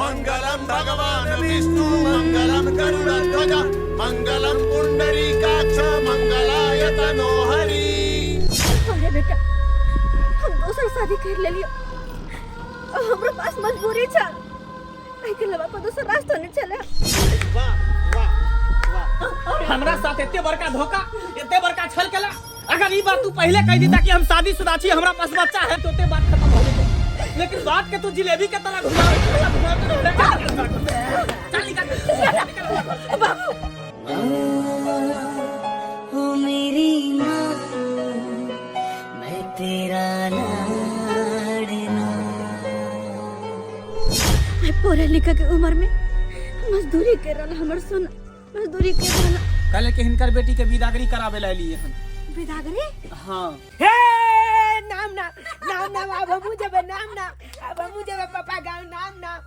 मंगलम भगवान विष्णु मंगलम गरुड़ध्वज मंगलम पुंडरीकाक्ष मंगलाय तनोहरि। अरे बेटा, हम दोसर शादी कर लेलियो, हमरो पास मजबूरी छल, एहि के अलावा कोनो दोसर रास्ता नहीं छले। वाह वाह वाह, हमरा साथ एते बड़का धोखा, एते बड़का छल केला। अगर ई बात तू पहले कह दीता कि हम शादीशुदा छी, हमरा पास बच्चा है, तो ते बात खत्म हो जेतै। लेकिन बात के तू जिलेबी के तरह घुमा घुमा के चल, निकल निकल। बाबू ओ मेरी माँ, मैं तेरा लाडला। मैं पढ़े लिखे के उम्र में मजदूरी कर रहा, हमर सुन मजदूरी कर रहा। कहले कि हिनकर बेटी के विदागरी करावे ला लिए हन। विदागरी? हाँ। हे नाम नाम नाम नाम, अब हमहूँ जेबै, नाम नाम, अब हमहूँ जेबै पापा गाँव, नाम नाम।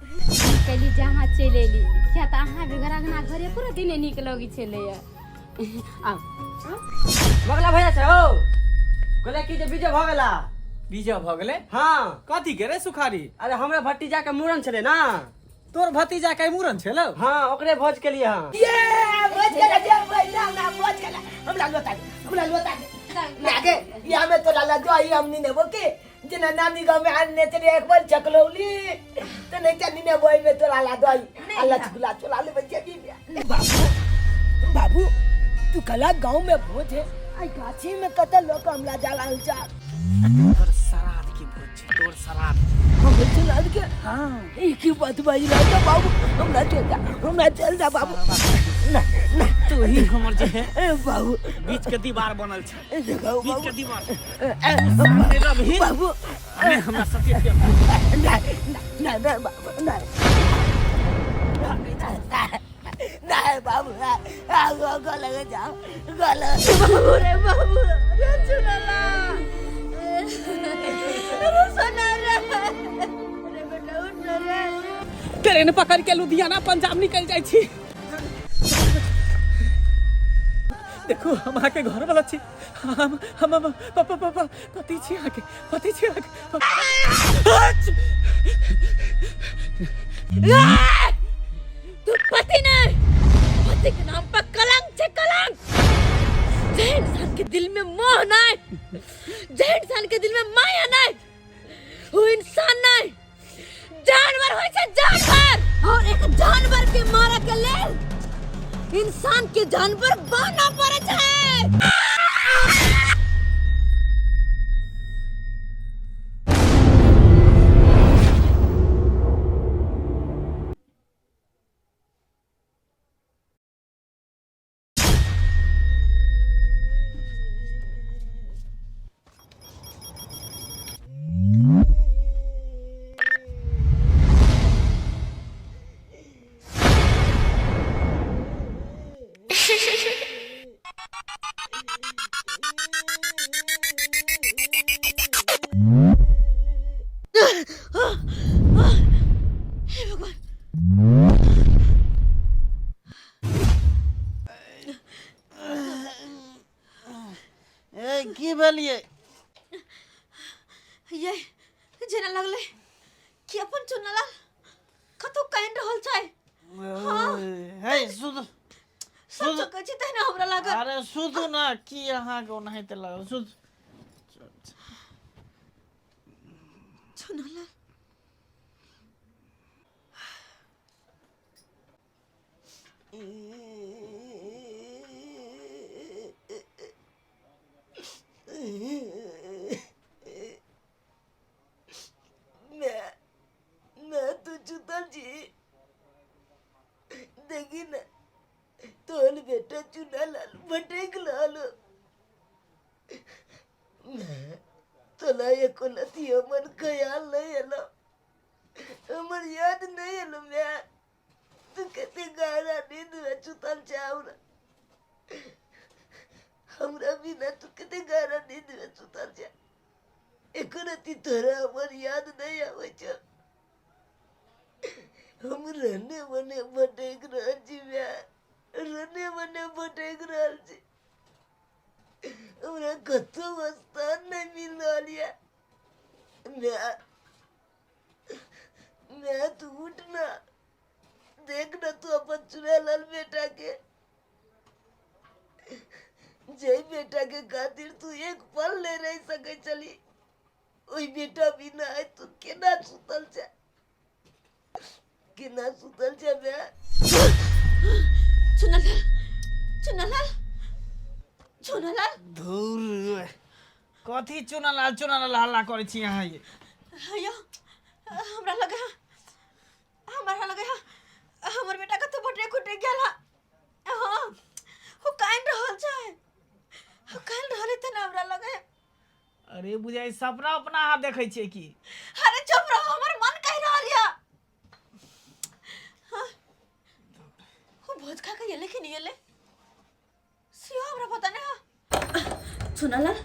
कहली जहाँ चलि एली, किया तऽ अहाँ बेगर अङ्गना घर एको दिन नहि नीक लगै छलैए। आउ। बगला भैया छै हौ, कहले कि जे बीजे भऽ गेला। बीजा भऽ गेलै? हाँ। कथी के रे सुखारी? अरे हमरा भतीजा के मूड़न छलै ना। तोर भतीजा के मूड़न छलौ? हाँ, ओकरे भोज के लिए। हाँ। ये भोज के जे नाम नाम भोज के हमरा लोता दे, हमरा लोता दे लागे या में तो लाला जो आई हम नहीं नेबो के जेना नानी गांव में आने चले एक बार चकलौली तो नहीं चली ने बोई में तो लाला दो आई अल्लाह चुगला चुला ले बच्चे भी। बाबू बाबू, तू कला गांव में भोज है, आई गाछी में कत लोग हमला जाला जा। तोर श्राद्ध के भोज छै, तोर श्राद्ध। हम चला के? हाँ। एक ही बात बाजी रहा बाबू, हमरा चल जा, हमरा चल जा बाबू, ना ना। तू ही हमर जे है ए बाबू, बीच के दीवार बनल छै। ए देखो बीच बाबू, के दीवार। ए, सामने रही बाबू, ने हमरा सत्य के ना ना ना बाबू, ना ना बाबू, आ गो गो लगे जाओ गो लगे। बाबू रे बाबू रे, चुनला रे, सोना रे, अरे बेटा उठ ना रे। ट्रेन पकड़ के लुधियाना पंजाब निकल जाइ छी। देखू, हम अहाँके घर वाला छी, हम पापा पापा पति छी अहाँके, पति छी अहाँके। तू पति नहीं, पति के नाम पर कलंक छे, कलंक। जे इंसान के दिल में मोह नहीं, जे इंसान के दिल में माया नहीं, वो इंसान नहीं, जानवर होय छे, जानवर। और एक जानवर के मारे के लेल इंसान के जानवर बनना पड़े छे। हे भगवान! ए, की भेलियै? ये जेना लगलै कि अपन चुन्नालाल कतौ कानि रहल छै। हाँ। हे सुध सब चौकै छी तहिना हमरा लागल। अरे सुधू ना, की अहाँके ओनाहिते लागल? सुध। चुन्नालाल। मैं तो चुतल जी, देखी ना तोहर बेटा चुना लाल भटक लाल। मैं तोला एको लती हमर ख्याल नहीं एलो, हमर याद नहीं एलो। मैं तू कते गहरा नींद में सुतल छै, हमरा हमरा बिना तू कते गहरा नींद में सुतल छै, एको रति तोरा हमर याद नहीं आबै छौ। हम रहने मने भटक रहल छी, मैं रहने मने भटक रहल छी, हमरा कतौ स्थान नहीं मिल रहल ये। मैं तू उठ ना। केना सुतल छै बे? चुनालाल, चुनालाल, चुनालाल। धूर, कथी चुनालाल चुनालाल हल्ला करै छी अहाँ ये? यो, हमरा लगे है, हमरा लगे है हमर बेटा कतौ भटक खुटक गेल है। हाँ, ओ कान रहल छै, ओ कान रहल है ना हमरा लगे। अरे बुझाइ सपना अपना अहाँ देखै छियै की? अरे चुप रहो, हमर मन कहि रहल या। हाँ, ओ भोज खा के एले कि नहीं एले सियो हमरा पता नहीं है। चुनालाल,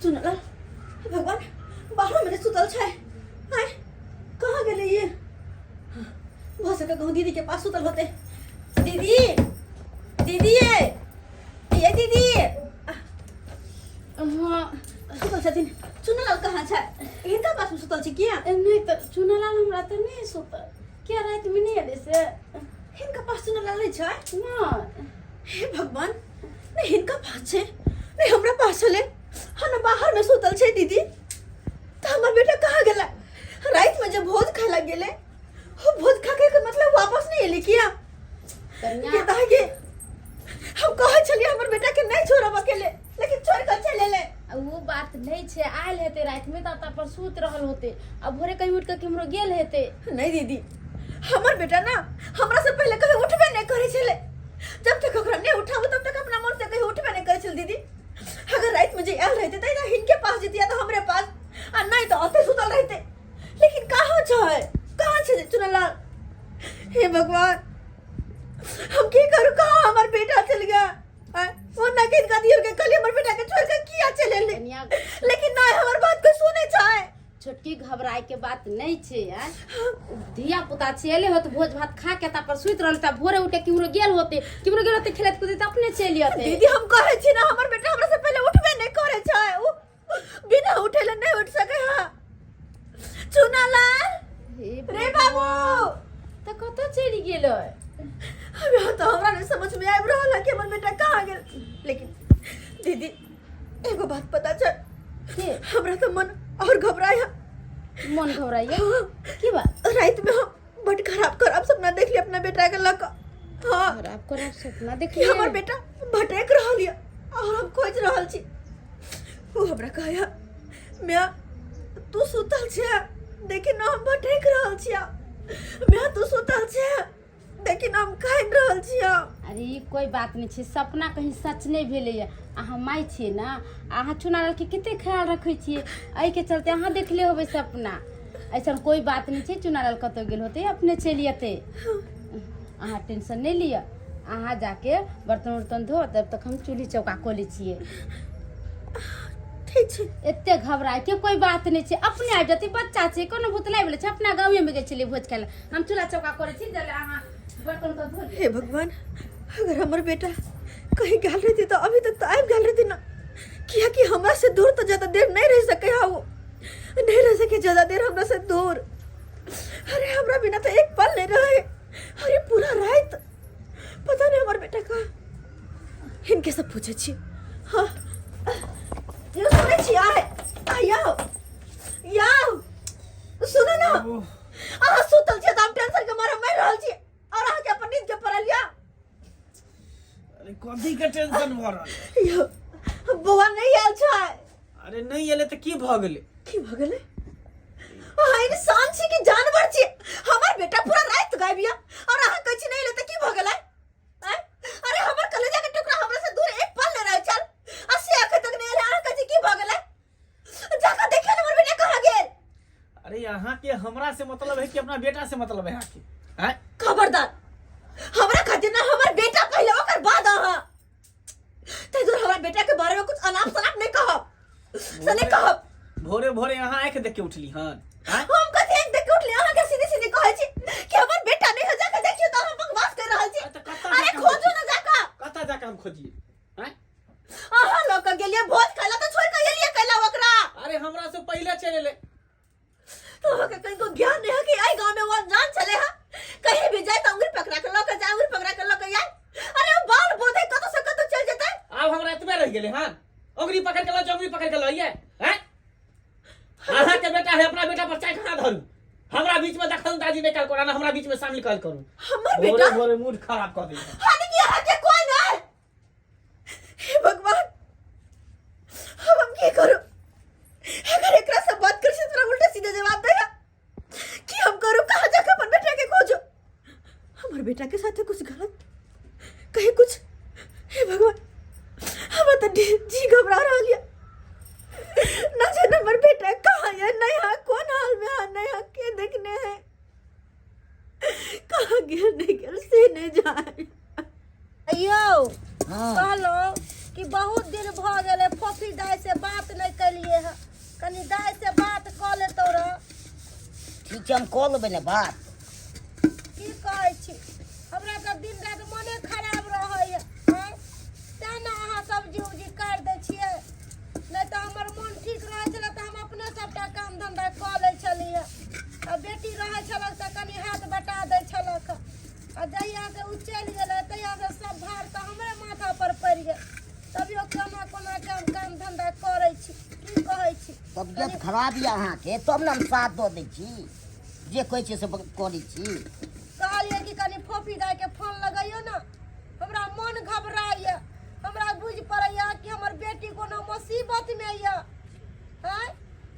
चुनालाल, हे भगवान, बाहर में सुतल छै। आय कहाँ गेले ये? हाँ, भऽ सके कहूँ दीदी के पास सुतल होते। दीदी, दीदी, ये ये दीदी। हाँ। सुतल छथिन। चुनालाल कहाँ छै? हिनका पास में सुतल छै किया? नहि तऽ चुनालाल हमरा तऽ नहि सुतल किया, रातिमे नहि एलै से। हिनका पास चुनालाल नहि छै? नहि। हे भगवान, नहि हिनका पास छै, नहि हमरा पास छलै, हाँ ने बाहर में सुतल छै दीदी। तऽ हमर बेटा कहाँ गेलै? राति में जे भोज खाय लए गेलै, ओ भोज खा के मतलब वापस नहीं एलै किया? कन्या के ताके हम कहै छलियै हमर बेटा के नहीं छोड़ब अकेले, लेकिन छोड़ के चलि एलै। आ ओ बात नहि छै, आयल हेतै रातिमे तऽ ओतऽ पर सुति रहल होतै आ भोरे कहीं उठि कऽ केम्हरो गेल हेतै। नहीं दीदी, हमर बेटा ना हमरा से पहले कभी उठबे नहीं करै छलै। जब तक ओकरा नहीं उठाबू तब तक अपना मन से कहीं उठबे नहीं करै छलै दीदी। अगर राति में जे आयल रहते तऽ हिनके पास जैती या तऽ हमरे पास, आ नहीं तऽ ओतै सुतल रहते। लेकिन कहाँ छै, कहाँ छै चुनालाल? हे भगवान, हम की करू? कहाँ हमर बेटा चल गया? आय, वो ना के इनका दियो के कल हमर बेटा के छोड़ के किया चले ले? कनिया, लेकिन ना हमर बात को सुने चाहे। छोटकी, घबराए के बात नहीं छै। आय धिया पुता छै, एले होत भोज भात खा के ता पर सुति रहल, ता भोरे उठे केम्हरो गेल होते, केम्हरो गेल होते खेलैत कूदैत अपने चलि अतै। दीदी, हम कहै छी ना हमर बेटा हमरा से पहले उठबे नहीं करे छै, उ बिना उठेले नहीं उठ सके। हाँ चुनालाल, हे रे बाबू, तऽ कतऽ चलि गेलै? अभी तो हमरा नहीं समझ में आबि रहल है कि हमर बेटा कहाँ गेल। लेकिन दीदी, एगो बात पता छै? के? हमरा तो मन और घबराया। मन घबराइया? की बात? रात में हम बड खराब खराब सपना देख लिया अपना बेटा के लक। हाँ। खराब खराब सपना कि देखलियै? हमर बेटा भटक रहल या और हम खोज रहल छी। ओ हमरा कहया, म्या तू सुतल छे, देखी ना हम भटक रहल छिया। म्या तू सुतल छे, देखी ना हम खाइन रहल छिया। अरे ई कोई बात नहीं छै, सपना कहीं सच नहीं भेलैया। अहाँ माय छियै ने, अहाँ चुनालालके कते ख्याल रखै छियै, एहिके चलते अहाँ देखले होबै सपना। ऐसन कोई बात नहीं छै, चुनालाल कतौ गेल होतै अपने चलि अतै। अहाँ टेंशन नहीं लिअ, अहाँ जाके बर्तन उर्तन धो, तब तक हम चूल्ही चौका कऽ लै छियै। ठीक छै। एते घबराए के कोई बात नहीं छै, अपने आबि जेतै। बच्चा छै, कोनो भुतलाइ वला छै? अपना गाँवे में गेल छलियै भोज खाइ लए। हम चूल्हा चौका करै छी, जले अहाँ बर्तन के धो लिअ। हे भगवान, अगर हमर बेटा कहीं गेल रहती तो अभी तक तो आबि गेल रहती ना, किया कि हमरा से दूर तो ज्यादा देर नहीं रह सके। हाँ, वो नहीं रह सके ज्यादा देर हमरा से दूर। अरे हमरा बिना तो एक पल नहीं रहे। अरे पूरा रात पता नहीं हमर बेटा का। हिनके सब पूछे छी। हाँ, यो सुनै छी? आय आयो याओ, सुनू ना, अहाँ सुतल छी तऽ हम टेंशन के मारे मरि रहल छी और अहाँके अपन नींद के पड़ल या। अरे कथी के टेंशन भऽ रहल है? यौ, बौआ नहीं आयल छै। अरे नहीं एलै तऽ की भऽ गेलै? की भऽ गेलै? अहाँ इंसान छी कि जानवर छी? हमर बेटा पूरा राति गायब या और अहाँ कहै छी नहीं एलै तऽ की भऽ गेलै? आँय? अरे हमर कलेजा के टुकड़ा हमरा से दूर एक पल नहीं रहे छल, आ से अखन तक नहीं एलै, अहाँ कहै छी की भऽ गेलै? जाकर देखियौ ने हमर बेटा कहाँ गेल। अरे यहाँ के हमरा से मतलब है कि अपना बेटा से मतलब है यहाँ के? हैं? खबरदार, हमरा खातिर ना हमर बेटा पहले, ओकर बाद अहाँ। ताहि दुआरे हमरा बेटा के बारे में कुछ अनाप शनाप नहीं कहब से नहीं कहब। भोरे भोरे यहाँ आँखि देख के उठली हन? आँय? हम कथी आँखि देख के उठली? अहाँ के सीधे सीधे कहै छी कि हमर बेटा नहीं है, जाके देखियौ तऽ अहाँ बकवास कर रहल छी। अरे तऽ कतऽ अरे जाके हम खोजू ना जाके। कतऽ जाके हम खोजिए? आँय? अहाँ लऽ के गेलियै भोज खाय लए तऽ छोड़ि के एलियै कैला ओकरा? अरे हमरा से पहिले चलि एलै। तो अहाँके कनिको ज्ञान नहीं है कि एहि गाँव में वो अनजान छलै हँ, कहीं भी जाए तऽ उंगली पकड़ा के लऽ के जाए, उंगली पकड़ा के लऽ के जाए। अरे ओ बाल बोधे कतौ से कतौ चलि जेतै। आब हमरा एतबे रहि गेलै हन, ओंगरी पकड़ के लऽ जाउ, ओंगरी पकड़ के लऽ आइए। हैं? अहाँ के बेटा है, अपना बेटा पर चारि हाथ दादाजी नहि कयल करू आ ने हमरा बीच में शामिल कयल करू। हमर भोरे बेटा भोरे मूड खराब कऽ दैया। हानि की अहाँके कोई नहीं। हे भगवान, अब हम की करू? अगर एकरा से बात कर तोरा उल्टा सीधा जवाब देगा। की हम करू? कहाँ जाकर अपन बेटा के खोजो? हमारे बेटा के साथ कुछ गलत कहीं कुछ, हे भगवान, हमरा तो जी घबरा रहा है। ना जाने हमर बेटा कहाँ है, नहीं है कौन हाल में है, नहीं है के देखने है, कहाँ गेल नहीं गेल से नहीं जाए। यौ हाँ। कहलहुँ कि बहुत दिन भऽ गेलै फोफी दाइ से बात नहि केलिए हँ, कनि दाइ से बात कऽ लेतौ रह। ठीक छै, हम कऽ लेबै ने बात। की कहै छी, हमरा तऽ दिन राति मोने खराब रहैए। आँय, तेँ ने अहाँ सब्जी उब्जी काटि दै छियै, नहि तऽ हमर मोन ठीक रहै छलै तऽ हम अपने सभटा काम धन्धा कऽ लै छलियै। आ बेटी रहै छलक तऽ कनि हाथ बटा दै छलक, आ जहियासँ ओ चलि गेलै तहियासँ सब भार तऽ हमरे माथा पर पड़ि गेल। तभियो कोना कोना के हम काम धन्धा करै छी। की कहै छी? तबियत खराब यऽ अहाँके तब ने हम साथ दऽ दै छी, जे कहै छियै से करै छी। कहलियै कि कनि फोफी दाइके फोन लगैयौ ने, हमरा मन घबराइए, हमरा बुझि पड़ैए कि हमर बेटी कोनो मुसीबतमे यऽ। आँय,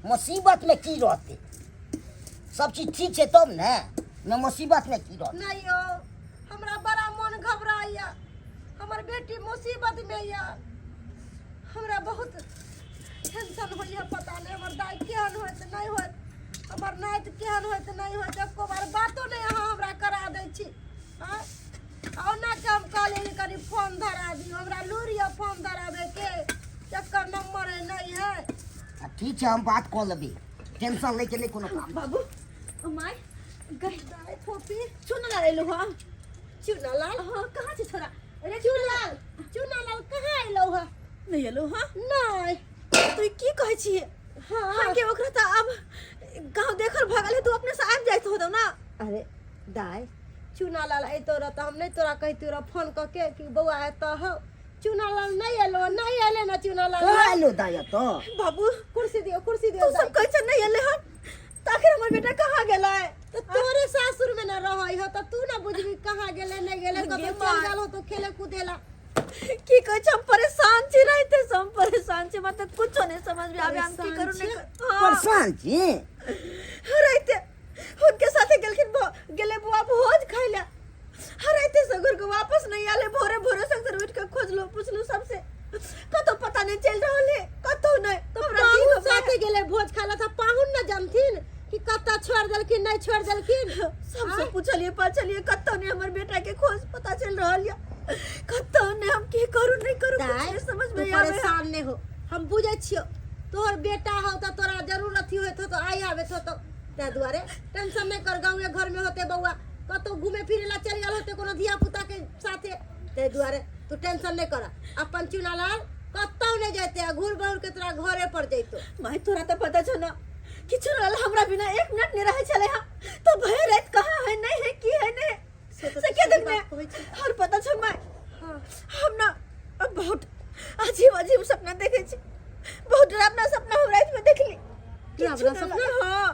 मुसीबतमे की रहतै? सब चीज ठीक छै तब ने, ने मुसीबतमे की रहतै? नहि यौ, हमरा बड़ा मन घबराइए, हमर बेटी मुसीबतमे यऽ, हमरा बहुत टेंशन होइए। पता नहि हमर दाइ केहन होइत नहि होइत, हमर नाति केहन होइत नहि होइत। एको बार बातो नहि अहाँ हमरा करा दै छी। आँय, आ ओना के हम कहलियै जे कनि फोन धरा दियौ, हमरा लूरि यऽ फोन धराबैके, केकर नम्बर है नहि है। आ ठीक छै, हम बात कऽ लेबै, टेंशन लैके नहि कोनो काम। बाबू my गई दाइ फोफी चुनलाल एलो हँ। चुनालाल? हाँ, कहाँ छै छोरा? अरे चुनालाल, चुनालाल कहाँ एलो हँ? नहि एलो हँ? नहि। तू ई की कहै छियै? हाँ। हाँ के ओकरा तऽ आब गाँव देखल भऽ गेल है, तू अपने से आबि जाइत होतौ ना। अरे दाइ, चुनालाल अयतो रह तऽ हम नहि तोरा कहितो रह फोन कऽ के कि बौआ एतऽ हौ? चुनालाल नहि एलो, नहि एले ना चुनालाल। कहाँ एलो दाइ एतऽ? बाबू कुर्सी दियौ, कुर्सी दियौ। तू सब कहै छ नहि एले हन, तऽ आखिर हमर बेटा कहाँ गेलै? तऽ तोरे सासुर में ना रहै हो तऽ तू ना बुझबी कहाँ गेलै नहि गेलै, गे कतौ चलि माय। गेल हो तो खेले कूदे ला। की कहै छ, हम परेशान छी, रहते से हम परेशान छी, मतलब कुछो नहीं समझ में आवे हम की परेशान करू नहीं छी? करू। हाँ। परेशान छी? रहते उनके साथे गेलखिन, गेलै बुआ भोज खाइ ला, रहते से घर के वापस नहीं आले। भोरे भोरे से उठ के खोजलो पूछलो सबसे, कतौ पता नहीं चल रहल है, कतौ नहीं। तो हमरा जी पाहुन घबराए। साथे गेलै भोज खाइ ला तऽ पाहुन न जानथिन कि कतऽ छोड़ि देलखिन नहि छोड़ि देलखिन। सबसे पूछलिए पाछलिए, कतौ नहीं हमर बेटा के खोज पता चल रहल या, कतौ नहीं। हम की करू नहीं करू कुछ दाइ, नहीं समझ तू में आवे। परेशान नहीं हो, हम बुझै छियौ तोहर बेटा हौ तऽ तोरा जरूर अथी होइत होतौ, आइ आबैत होतौ, ताहि दुआरे टेंशन नहि कर। गाँवे घरमे होतै बौआ, कतौ घूमे फिरे ला चलि गेल होतै कोनो धिया पुता के साथे, ताहि दुआरे तू टेंशन नहि कर। अपन चुनालाल कतौ नहि जैते आ घूर बहुर के तोरा घरे पर जैतो। माय, तोरा तऽ पता छौ ना कि चुनालाल हमरा बिना एक मिनट नहीं रहे छले। हाँ तो भय रात कहाँ है नहीं है की है नहीं से तऽ से के सही देखने बात कहै छी। और पता छौ माय? हाँ। हम ना अब बहुत अजीब अजीब सपना देखे छी, बहुत डरावना सपना हम रात में देखली। डरावना चुनालाल- सपना? हाँ,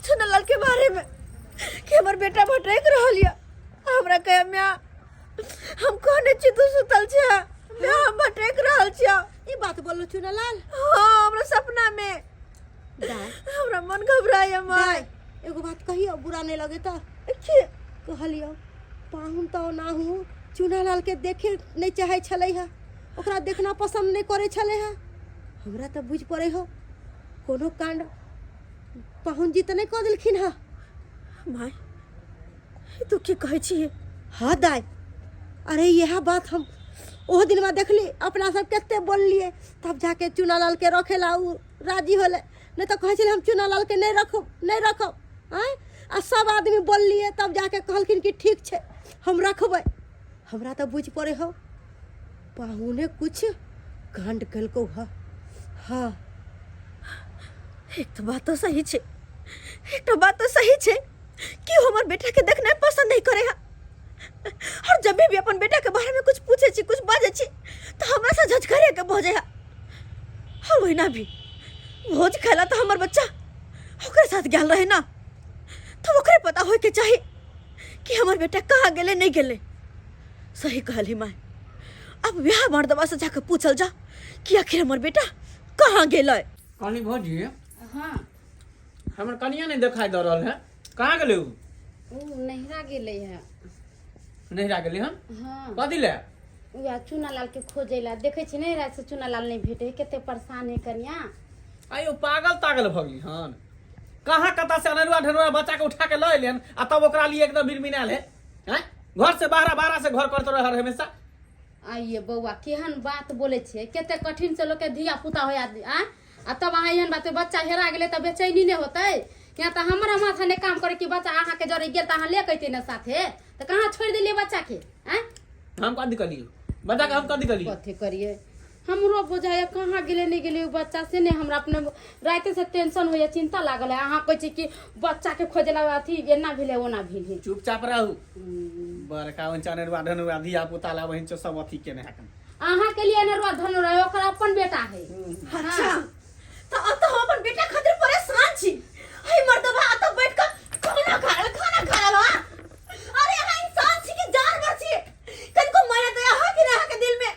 चुनालाल के बारे में कि हमर बेटा भटक रहल या। हमरा कहे म्या, हम कहने छी तू सुतल छे, म्या हम भटक रहल छिया। ई बात बोललो चुनालाल? हाँ, हमरा सपना में। दाइ, हमरा मन घबराया माय। दाइ, एगो बात कहियौ, बुरा नहि लगे तऽ? की? कहलियौ, पाहुन तऽ ओनाहु चुनालाल के देखे नहि चाहै छलै हँ, ओकरा देखना पसन्द नहि करै छलै हँ। हमरा तऽ बुझि पड़ै हो कोनो कांड पाहुन जी तऽ नहि कऽ देलखिन हँ। माय, तू की कहै छियै? हाँ दाइ, अरे इएह बात हम ओहो दिनवा देखली, अपना सब कते बोललिए तब जाके चुनालाल के रखे ला उ राजी होले, नहीं तो कहै छलै हम चुनालाल के नहीं रखब नहीं रखब। आँय, आ सब आदमी बोललिए तब जाके कहलखिन कि ठीक छै हम रखबै। हमरा तऽ बुझि पड़ै हौ पाहुने कुछ कांड केलकौ हँ। हाँ, एक तो बात तो सही छै, एक तो बात तो सही छै कि हमर बेटा के देखनाइ पसंद नहीं करे है, और जब भी अपन बेटा के बारे में कुछ पूछे छी कुछ बाजे छी तो हमरा से झझकरे के भऽ जाए है। और वहीना भी भोज खेला तो हमर बच्चा ओकरे साथ गेल रहे ना, तो ओकरे पता पता होय के चाही कि हमर बेटा कहाँ गेलै नहीं गेलै। सही कहली माय, अब वएह मर्दवा से जाके पूछल जा कि आखिर हमर बेटा कहाँ गेलै। कहली भौजी। हाँ। हमर कनिया नहीं देखाई दऽ रहल है, कहाँ गेलै उ? ओ नहिरा गेलै है। नहिरा गेलै हन? हाँ। कथी ले? उएह चूना लाल के खोजै ला। देखै छी नहि राति से चूना लाल नहि भेटै है, कते परेशान है कनिया। आयो पागल तागल भऽ गेली हन? कहाँ कतऽ से अनरुआ ढनरुआ बच्चा के उठा के लऽ एलियन आ तब ओकरा लिए एकदम मिरमिनायल है। हैं, घर से बाहर बाहर से घर करते रह हमेशा। आइए बौआ, केहन बात बोलै छियै, कते कठिन से लोकके धिया पुता होइ आदमी आँय, आ तब अहाँ एहन बात, बच्चा हेरा गेलै तऽ बेचैनी नहि होतै? यहाँ तऽ हमरा माथा नहि काम करे कि बच्चा अहाँके जरे गेल तऽ अहाँ ले के अइतै ने साथे, तऽ कहाँ छोड़ि देलियै बच्चाके आँय? हम कथी कलियै बच्चा के, हम कथी कलियै? कथी करियै, हमरो बुझाइए कहाँ गेलै नहि गेलै ओ बच्चा, से नहि हमरा अपने रातिसँ टेंशन होइए, चिंता लागल है। अहाँ कहै छी कि बच्चाके खोजै ला अथी एना भेलै ओना भेलै। चुपचाप रहू, बड़का ओहि चनेरुआ ढनेरुआ धिया पुता ला बहिन सब अथी केने है। अहाँ के लिए नरुआ धनुरा है, ओकर अपन बेटा है। अच्छा, तो अब तो हम अपन बेटा खातिर परेशान छी। हे मर्दबा, अत बैठ कर खाना खा रहल, खाना खा रहल हा। अरे अहाँ इंसान छी कि जानवर छी? कनको माया दया है कि नहीं अहाँ के दिल में?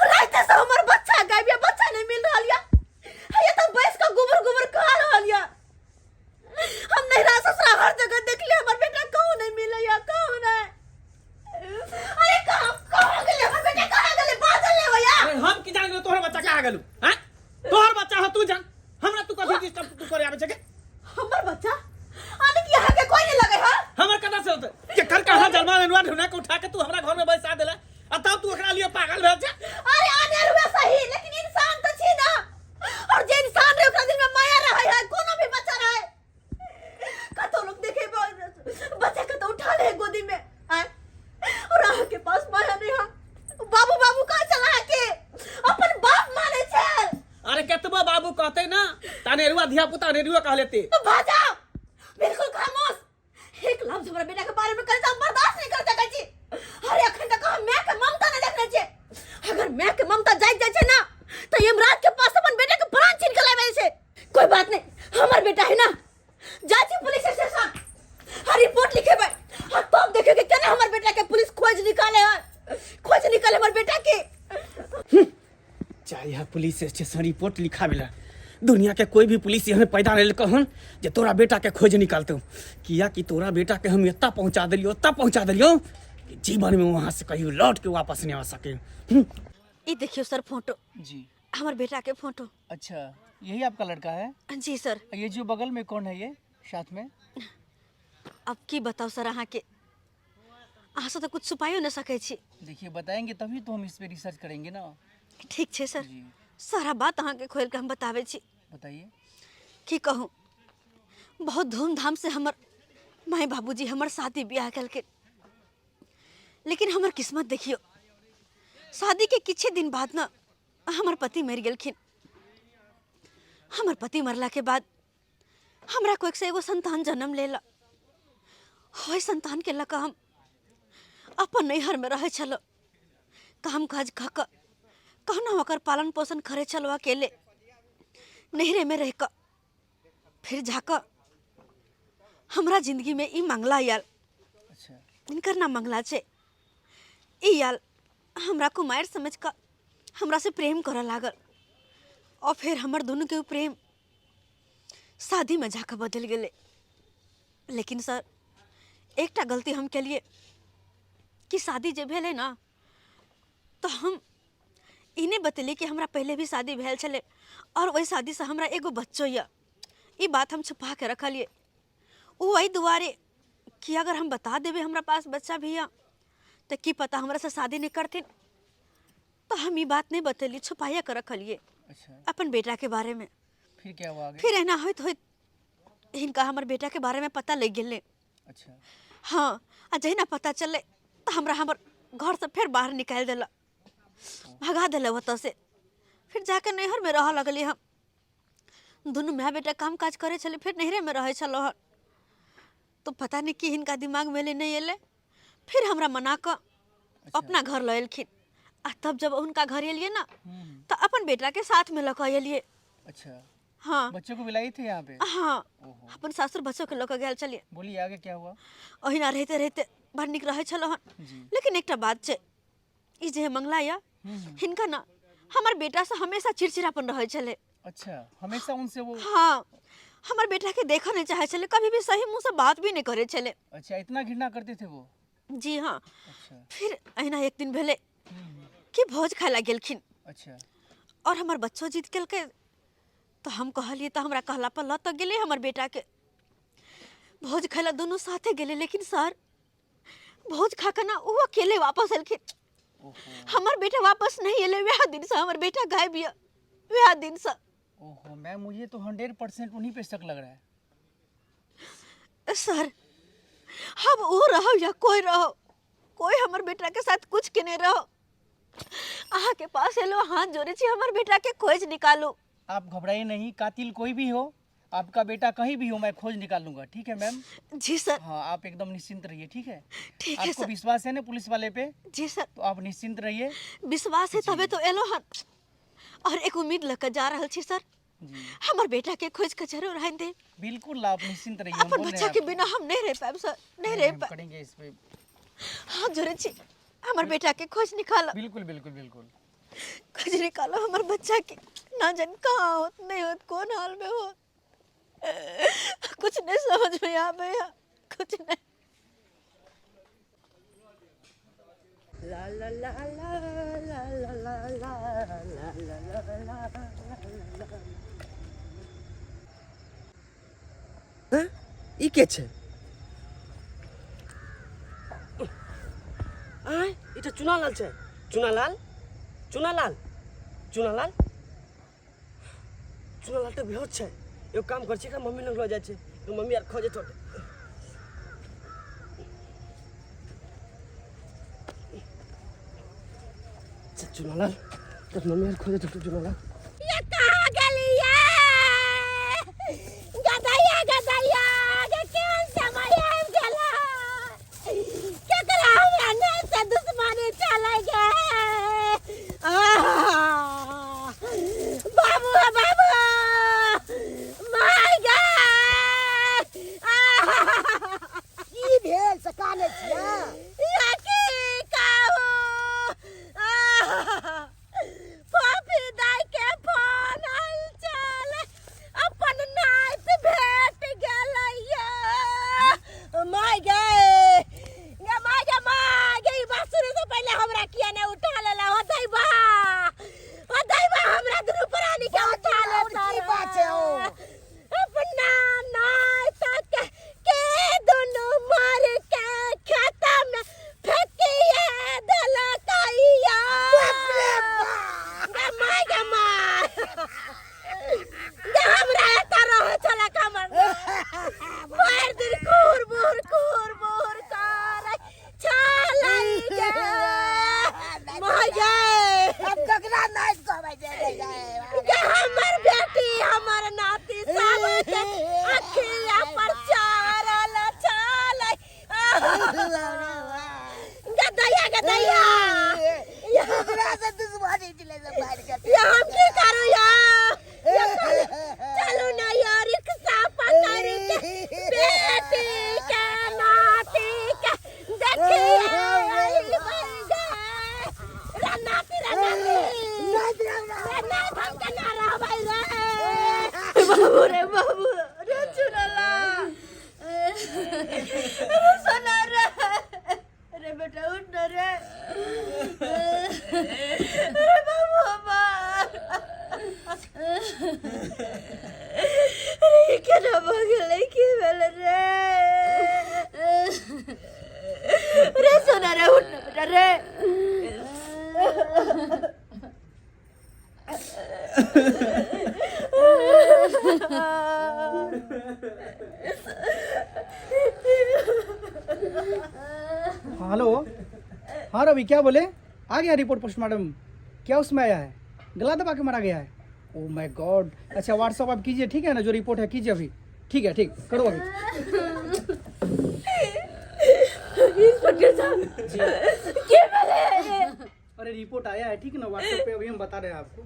रात से हमर बच्चा गायब या, बच्चा नहीं मिल रहल या। हे तो बैस के गोबर गोबर खा रहल या। हम नहिरा ससुरा हर जगह देख लिया, हमर बेटा कहूँ नहीं मिले या, कहूँ नहीं। अरे कहाँ कहाँ गेलै हमर बेटा, कहाँ गेलै? बाजल नहीं होया। अरे हम की जान गेलो तोहर बच्चा कहाँ गेलू? हैं, तोहर बच्चा हो, तू जान, हमरा तू कथी डिस्टर्ब तू करे आबै छै के? हमर बच्चा आने की यहाँ के कोई नहीं लगे है। हमर कथा से होते के कर कहाँ जन्मा लेनुआ ढूंढा के उठा के तू हमरा घर में बैसा देला आ तब तू ओकरा लिए पागल भेल छै। अरे आने रुआ सही, लेकिन इंसान तो छी ना, और जे इंसान रहे ओकरा दिल में माया रहे है, कोनो भी बच्चा रहे। कतो लोग देखे बच्चा के तो उठा ले गोदी में आए, और अहाँ के पास माया नहीं है। बाबू बाबू कहाँ चला है के अपन बाप माने छे। अरे केतबो बाबू कहते ना तनेरुआ धिया पुता अनेरुआ कह लेते। तो भाजा बिल्कुल खामोश, एक लफ्ज हमरा बेटा के बारे में करे तो हम बर्दाश्त नहीं कर सकै छी। अरे अखन तक हम माय के ममता नहीं देखने छे, अगर माय के ममता जाग जाय छे ना तो यमराज के पास अपन बेटा के प्राण छीन के लाबे छे। कोई बात नहीं, हमर बेटा है ना, जा छी पुलिस स्टेशन हर रिपोर्ट लिखेबै, आ तब देखे के केना हमर बेटा के पुलिस खोज निकाले है, खोज निकाले हमर बेटा के। चाहे यहाँ पुलिस स्टेशन रिपोर्ट लिखावेला, दुनिया के कोई भी पुलिस यहाँ पैदा नहीं कहन जे तोरा बेटा के खोज निकालतो, किया कि तोरा बेटा के हम एता पहुंचा देलियो, ओता पहुंचा देलियो कि जीवन में वहां से कहियो लौट के वापस नहीं आ सके। ई देखियो सर फोटो। जी। हमर बेटा के फोटो। अच्छा, यही आपका लड़का है? जी सर। ये जो बगल में कौन है ये साथ में? अब की बताओ सर, अहाँ के अहाँ से तो कुछ छुपाइयो न सकै छी। देखिए बताएंगे तभी तो हम इस पे रिसर्च करेंगे ना। ठीक छै सर, जी। सारा बात अहाँ के खोल के हम बताबै छी। बताइए। की कहूँ, बहुत धूमधाम से हमर माय बाबूजी हमर शादी ब्याह केलकै, लेकिन हमर किस्मत देखियो, शादी के किछे दिन बाद न हमर पति मरि गेलखिन। हमर पति मरला के बाद हमरा कोई से एगो संतान जन्म लेला, ओहि संतान के लऽ कऽ हम अपन नैहर में रहै छलहुँ, काम काज कऽ कऽ कहुना ओकर पालन पोषण करै छलहुँ अकेले नैहरे में रहि कऽ। फिर जाकऽ हमरा जिंदगी में ई मंगला आयल। अच्छा। इनकर नाम मंगला छै। ई आयल हमरा कुमारि समझ कऽ हमरा से प्रेम करऽ लागल, और फिर हमर दुनू के प्रेम शादी में जाकऽ बदलि गेलै। लेकिन सर एकटा गलती हम केलिए कि शादी जे भेलै ना तो हम ई नहि बतेलिए कि हमरा पहले भी शादी भेल छलै और ओहि शादीसँ हमरा एगो बच्चो यऽ। ई बात हम छुपा के रखलिए ओ एहि दुआरे कि अगर हम बता देबै हमरा पास बच्चा भी यऽ तऽ की पता हमरा से शादी नहि करथिन, तो हम ई बात नहीं बतेलिए, छुपाइए के रखलिए। अच्छा। अपन बेटा के बारे में। फिर क्या हुआ आगे? फिर एना होइत होइत हिनका हमर बेटा के बारे में पता लग गेलै। अच्छा। हाँ, आ जहिना पता चललै तऽ हमरा हमर घर से फेर बाहर निकालि देलक, भगा देलक ओतऽ से। फिर जाके नैहर में रहऽ लगलियै हम। दुनू माय बेटा काम काज करै छलै, फेर नैहरे में रहै छलहुँ हन। तो पता नहीं कि हिनका दिमाग में एलै नहि एलै, फिर हमरा मना कऽ अपना घर लऽ एलखिन। आ तब जब हुनका घर एलियै ना तऽ अपन बेटा के साथ में लऽ कऽ एलियै। अच्छा। हाँ। बच्चों को भी लाई थे यहाँ पे? हाँ, अपन सासुर बच्चों के लऽ कऽ गेल छलियै। बोलिए आगे क्या हुआ? ओहिना रहिते रहिते बड़ नीक रहै छलहुँ हन। जी। लेकिन एकटा बात छै, ई जे मंगला यऽ, हिनका ना हमर बेटासँ हमेशा चिड़चिड़ापन रहै छलै। अच्छा, हमेशा उनसे वो? हाँ, हमर बेटा के देखऽ नहीं चाहे छलै, कभी भी सही मुँह से बात भी नहीं करै छलै। अच्छा, इतना घृणा करते थे वो? जी हाँ। अच्छा। फिर अहिना एक दिन भेलै कि भोज खाय ला गेलखिन। अच्छा। और हमर बच्चो जीत केलकै, तऽ हम कहलियै तऽ हमरा कहला पर लऽ तऽ गेलै हमर बेटाके भोज खाय ला, दुनू साथे गेलै। लेकिन सर, भोज खा कऽ ना ओ अकेले वापस एलखिन, हमर बेटा वापस नहीं एलै। वएह दिनसँ हमर बेटा गायब यऽ, वएह दिनसँ। ओहो मैम, मुझे तो 100% उन्हीं पे शक लग रहा है। सर, हम ओ रहो या कोई रहो, कोई हमर बेटा के साथ कुछ केने रहो, अहाँ के पास एलो, हाथ जोड़े छी, हमर बेटा के खोज निकालू। आप घबराइए नहीं, कातिल कोई भी हो, आपका बेटा कहीं भी हो, मैं खोज निकाल लूंगा। ठीक है मैम? जी सर। हाँ, आप एकदम निश्चिंत रहिए, ठीक है? ठीक है आपको सर। विश्वास है ना पुलिस वाले पे? जी सर। तो आप निश्चिंत रहिए। विश्वास है तबे तो एलो हन, और एक उम्मीद लग जा रहल छी सर, जी। हमर बेटा के खोज के जरूर आनि दे। बिल्कुल, आप निश्चिंत रहिए, हम अपन बोल रहे बच्चा हैं के आपको। बिना हम नहीं रह पाएब सर, नहीं नहीं, रह हम पाएब। करेंगे इस पे। हाथ जोड़े छी, हमर बेटा के खोज निकालो। बिल्कुल बिल्कुल बिल्कुल। खोज निकालो हमर बच्चा के, ना जान कहाँ होत नहीं होत, कौन हाल में होत, कुछ नहीं समझ में आवे है, कुछ नहीं। ला ला ला ला ला ला ला ला ला ला ला ला। हैं? ई के छै? आय, ई तऽ चुनालाल छै। चुनालाल, चुनालाल, चुनालाल, चुनालाल तऽ बेहोश छै। एगो काम करै छी, एकरा मम्मी लग लऽ जाइ छै, मम्मी आर खोजैत होतै। चुनालाल, तोर मम्मी आर खोजैत होतौ। चुनालाल, ये कहाँ गेलियै? गदैया, गदैया गे, केहन समय आबि गेलै? केकरा हमरा नहि से दुश्मनी चलै गे? आह! बाबू, बाबू, माय गे! आह! की भेल से कानै छियै? या की कहू, आह! फोफी दाई के फोन आयल छल, अपन नाति भेट गेलैया। माय गे, गे my गे, my गे, ई बात सुनै से पहिले हमरा किया ने उठा लेला? हो दैबा, हो दैबा, हमरा दुनू प्राणी के उठा ले। और की बात छै ओ? अपना नाति के दुनू मार के खेत में फेंकिए देलकैया। गे my गे my गे, हमरा एतऽ रहै छलै कमर भरि दिन कुर बुर कुर बुर करै छलै। गे my गे, अब ककरा नाच कहबै जे रे गे? गे हमर बेटी, हमर नाती सब के अखिया पर चढ़ल छलै। गदैया, गदैया, ककरा से दुश्मनी छलै से मारि के? या हम की करू? या या चलू ना या रिक्शा पकड़ के बेटी के नाती के देखिए गे। रे नाती, रे नाती, रे नात, हम केना रहबै रे बाबू? रे बाबू, रे चुनला, रे सोना, रे रे बेटा, उठ न रे। अरे बाबू हमार, अरे ई केना भऽ गेलै? की भेलै रे? रे सोना, रे उठ न बेटा रे। हाँ हेलो, हाँ रवि, क्या बोले? आ गया रिपोर्ट पोस्टमार्टम? क्या उसमें आया है? गला दबा के मारा गया है? ओ my God. अच्छा, व्हाट्सअप आप कीजिए, ठीक है ना? जो रिपोर्ट है कीजिए अभी। ठीक है, ठीक करो अभी। इंस्पेक्टर साहब, के भेलै? अरे रिपोर्ट आया है, ठीक है ना, व्हाट्सएप पे अभी हम बता रहे हैं आपको।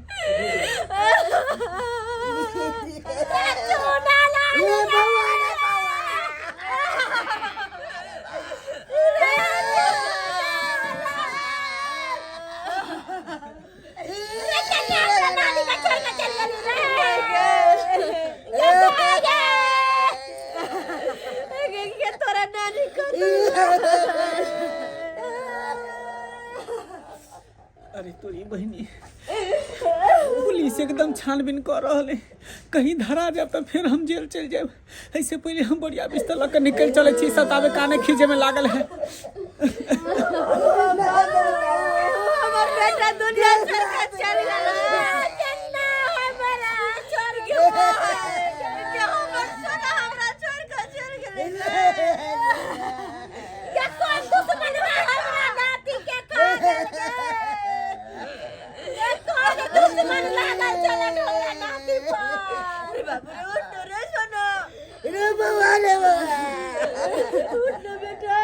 तोरा नानी को। अरे तोरी बहिनी, पुलिस एकदम छानबीन कर रहल है, कहीं धरा जाए तो फिर हम जेल चल जाए। ऐसे पहले हम बढ़िया बिस्तर लग के निकल चले छी, सतावे काने खींचे में लागल है। हमर बेटा दुनिया छोड़ के चल गेल। चन्ना हमरा छोड़ के, हमर सोना हमरा छोड़ के चल गेल। या कोन दुश्मन हमरा नाती के खा गेल? या कोन दुश्मन लागल चलत हमरा नाती पर? अरे बाबू रे, उठ रे सोना, रे बाबा, रे बाबा, उठ ना बेटा।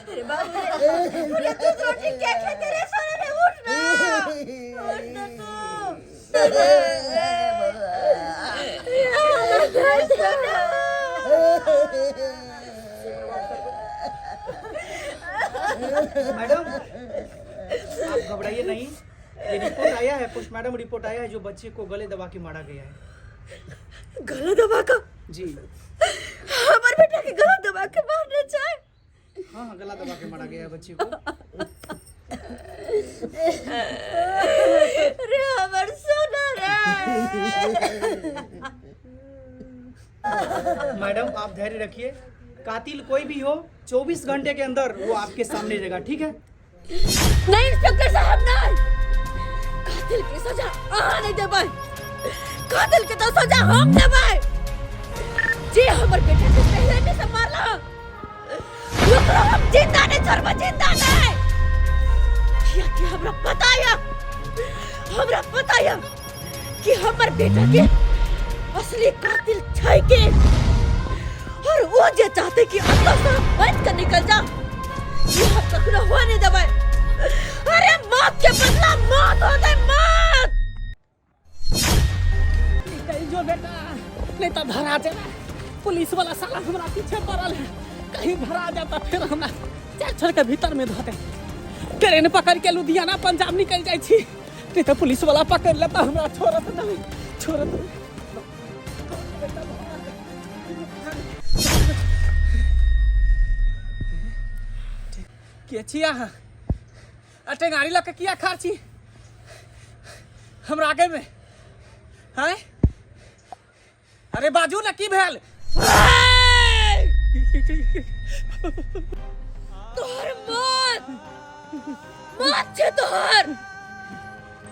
अरे बाबू रे, अरे तू रोटी क्या खेते रे सोना? रे उठ ना, उठ ना तू। मैडम, आप घबराइए नहीं, ये रिपोर्ट आया है, पोस्टमार्टम रिपोर्ट आया है, जो बच्चे को गले दबा के मारा गया है। गला दबा का? जी। हमर बेटा के गला दबा के मारने चाहे? हाँ हाँ, गला दबा के मारा गया है बच्चे को। रे हमर सोना रे। मैडम, आप धैर्य रखिए, कातिल कोई भी हो 24 घंटे के अंदर वो आपके सामने रहेगा, ठीक है? नहीं इंस्पेक्टर साहब, नहीं, कातिल के सजा अहाँ नहीं देबै, कातिल के तो सजा हम देबै। जे हमर बेटा के पहले में से मारला ओकरा हम जिंदा नहीं छोड़बै, जिंदा नहीं। कियाकि हमरा पता है, हमरा पता है कि हमर बेटा के असली कातिल छै के, और वो जे चाहते कि अंदर से हम बच कर निकल जा, ये हम कखनो हो नहीं देबै। अरे मौत के बदला मौत होतै, मौत। निकल जो बेटा, नहीं तो धरा जाना। पुलिस वाला साला हमरा पीछे पड़ल है, कहीं धरा जाता फिर हमरा चार छोड़ के भीतर में धोते। ट्रेन पकड़ के लुधियाना पंजाब निकल जाए छी, नहीं तो पुलिस वाला पकड़ लेता हमरा, छोड़त नहीं, छोड़त नहीं। के छी अहाँ? आ टेंगारी लऽ के किया खाड़ छी हमरा आगे में? हैं? अरे बाजू ने, की भेल? तोहर मौत, मौत छे तोहर,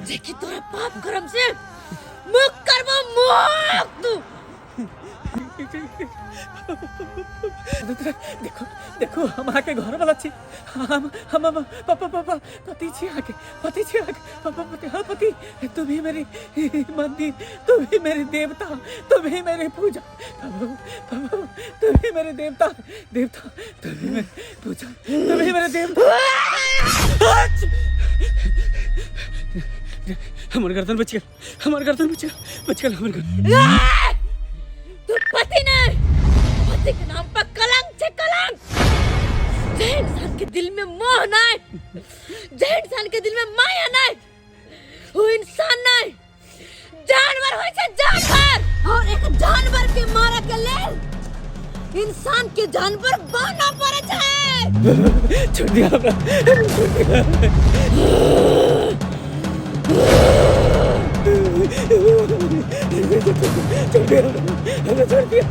जेकि तोरा पाप कर्म से मुक्त करबो, मुक्त। देखो देखो, हम अहाँके घर वाला छी, हम पापा पापा पति छी अहाँके, पति छी अहाँके, पापा पति, हाँ पति। तुम ही मेरी मंदिर, तुम ही मेरे देवता, तुम ही मेरी पूजा। पापा पापा, तुम ही मेरे देवता, देवता, तुम ही मेरी पूजा, तुम ही मेरे देवता। हमर गर्दन बच गेल, हमर गर्दन बच गेल, बच गेल हमर गर्दन। तू पति नहीं, पति के नाम पर कलंक छे, कलंक। जे इंसान के दिल में मोह नहीं, जे इंसान के दिल में माया नहीं, वो इंसान नहीं, जानवर होय छे, जानवर। और एक जानवर के मारे के लेल इंसान के जानवर बनना पड़े छे। छोड़ दिया हमरा, छोड़ दिया, छोड़ दिया हमरा, छोड़ दिया।